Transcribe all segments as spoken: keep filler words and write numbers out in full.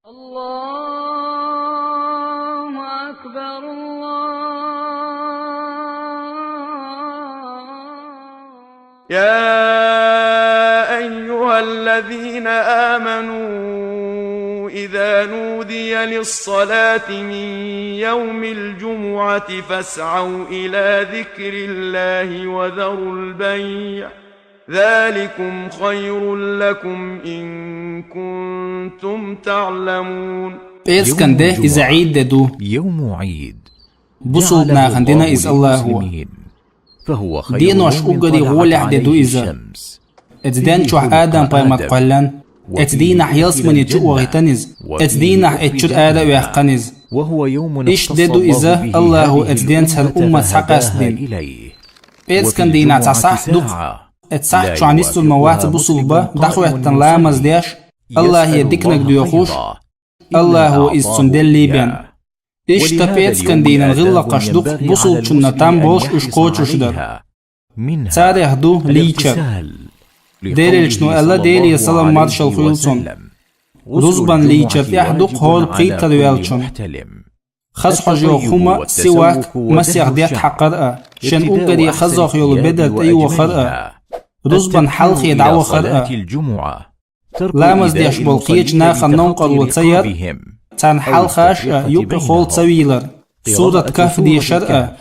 الله أكبر، الله. يا أيها الذين آمنوا إذا نودي للصلاة من يوم الجمعة فاسعوا إلى ذكر الله وذروا البيع، ذلكم خير لكم إن كنتم تعلمون. Пӏераскан де иза Ӏийд де ду. يوم عيد. Бусалба наьха дин да из Аллахӏа. Денош уггаре гӏолехь де ду иза. Эцу ден чохь Адам-пайхамар кхоьллина. Эцу дийнахь ялсамане чу а вахийтина иза. Эцу дийнахь эцу чуьра ара а ваьккхина иза. Иштта де ду иза, Аллахӏа эцу денца хӏара уммат схьакъаьстина. Пӏераскан дийнахь цхьа сахьт ду-кх. Эцу сахьт чохь нисдала ма вац бусалба, дӏахоьттина ламаз деш, Аллахӏе диканиг доьхуш, Аллахӏа иза цунна делла бен. Иштта пӏераскан дийнан гӏиллакхаш ду-кх бусалбачунна там болуш уьш кхочуш дар. Царех ду лийчар. Делан Элчано аьлла, Делера салам-маршалла хуьлда цунна: рузбан лийчар тӏехь ду-кх хӏора пхийттара ваьллачун. Хаза хьожа йолу хӀума, сивак, масех детта хьакхар а, шен уггаре хазох йолу бедар тӀейохар а, рузбан хьалхе дӀавахар а. Ламаз деш болу кхечу нахана новкъарло ца яр, царна хьалхаш а, юккъе холла ца вийлар, сурат Кахф дешар а,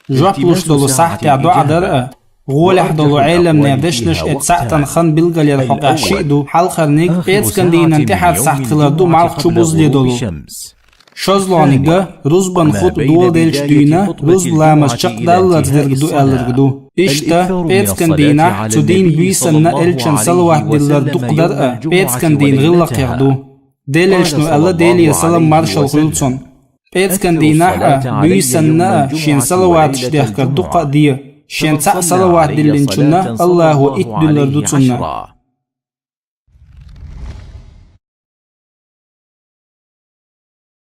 жоп луш долу сахьтехь доӀа дар а, гӀолехь долу Ӏеламнехан дешнаш эцу сахьтан хан билгалъяр хьокъехь шиъ ду, хьалхарниг пӀераскан дийнан тӀаьхьарчу сахьт хилар ду малх чу бузале долу. ШозлагӀниг рузбан хутӀ доладелча дуьйна рузба ламаз чекхдаллалц дерг ду аьлларг ду. Иштта, пӀераскан дийнахь цу дийнан буьйсанна элчанна салават диллар дукха дар а пӀераскан дийнан гӀиллакхех ду. Делан Элчано аьлла, Делера салам-маршалла хуьлда цунна: пӀераскан дийнахь а, буьйсанна а шена салаваташ дехкар дукха а де. Шена цхьаъ салават диллинчунна Аллахо итт дуьллур ду цунна.